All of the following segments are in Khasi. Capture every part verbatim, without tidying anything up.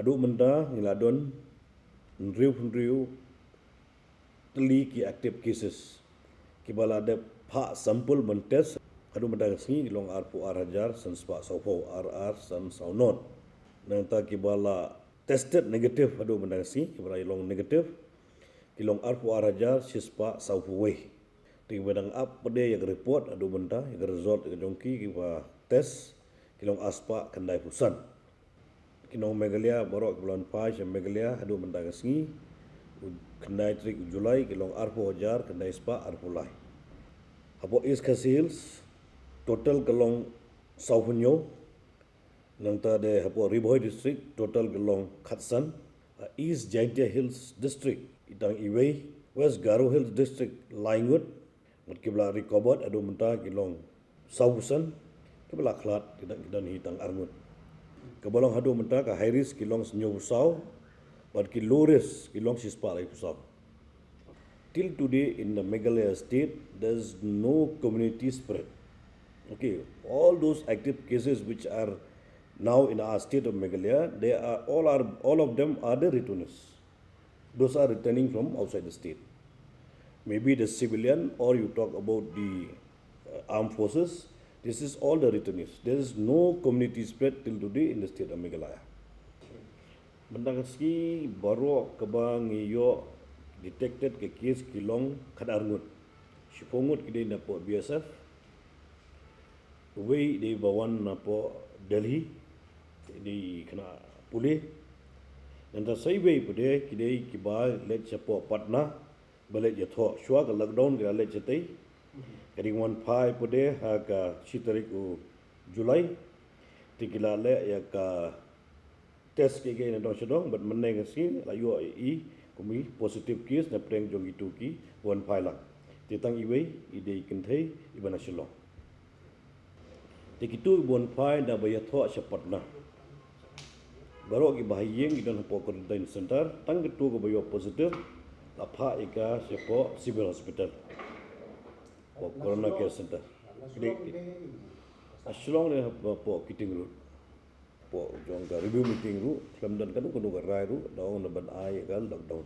Haduh mynta ngi la don hynriew hynriew tylli ki active cases kiba la dep phah sample ban test. Haduh mynta ka sngi ki long arphew ar hajar san spah sawphew, ar ar san saw not. Nangta kiba la tested negative haduh mynta ka sngi, kiba la long negative, ki long arphew ar hajar shi spah sawphew wei. Te kiba dang ap pat de ïa ka report haduh mynta, ïa ka result ïa ka jong ki kiba test, ki long ar spah khyndai phew san. Ki nong Meghalaya baroh kiba la wan phai sha Meghalaya haduh mynta ka sngi, u khyndai tarik u July, ki long arphew hajar khyndai spah arphew lai. Hapoh East Khasi Hills, total ka long sawphew hynñiew. Nangta de hapoh Ri Bhoi District, total ka long khatsan. Ha East Jaintia Hills District, ki tang iwei. West Garo Hills District, lai ngut. Bad kiba la recovered haduh mynta ki long sawphew san, kiba la khlad ki dang, ki don hi tang ar ngut. Kaba long haduh mynta ka high risk ki long hynñiewphew saw, bad ki low risk ki long shi spah laiphew saw. Till today in the Meghalaya state, there is no community spread. Okay, all those active cases which are now in our state of Meghalaya, they are all are all of them are the returnees. Those are returning from outside the state. Maybe the civilian, or you talk about the uh, armed forces. This is all the returnees. There is no community spread till today in the state of Meghalaya. Mynta ka sngi baroh kaba ngi ïoh detected ka case ki long khatar ngut. Shiphew ngut ki dei napoh B S F. Uwei dei ba wan napoh Delhi, dei khynnah pule. Nangta sa iwei pat de ki dei kiba leit shapoh Patna ba leit ïathoh shuwa ka lockdown, ki la leit shatei. Ka dang wan phai pat de ha ka shi tarik u July. Te ki la leh ïa ka test kiei kiei na dong sha dong, bad mynne ka sngi la ïoh i kum i positive case na pdeng jong itu ki wan phai lang. Te tang iwei i dei kynthei iba na Shillong. Te kitu iba wan phai da ba ïathoh sha Patna, baroh kiba ha ïing ki don hapoh quarantine center. Tang kitu kiba ïoh positive la phah ïa ka shapoh Civil Hospital, hapoh Corona Care Center. Ki dei ha Shillong ne hapoh Kiting Road. Hapoh jong ka review meeting ruh khlem don kano kano ka rai ruh da ong na ban ai ka lockdown.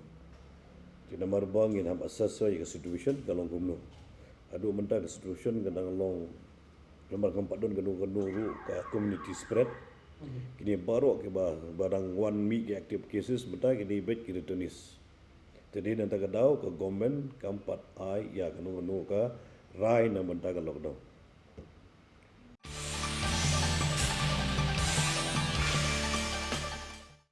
Te namar ba ngin hap assess ïa ka situation ka long kumno. Haduh mynta ka situation ka dang long, namar kam pat don kano kano ruh ka community spread. Kine baroh kiba, ba dang wan mih ki active cases mynta kine beit ki returnees. Te dei nangta ka daw ka government kam pat ai ïa kano kano ka rai na mynta ka lockdown.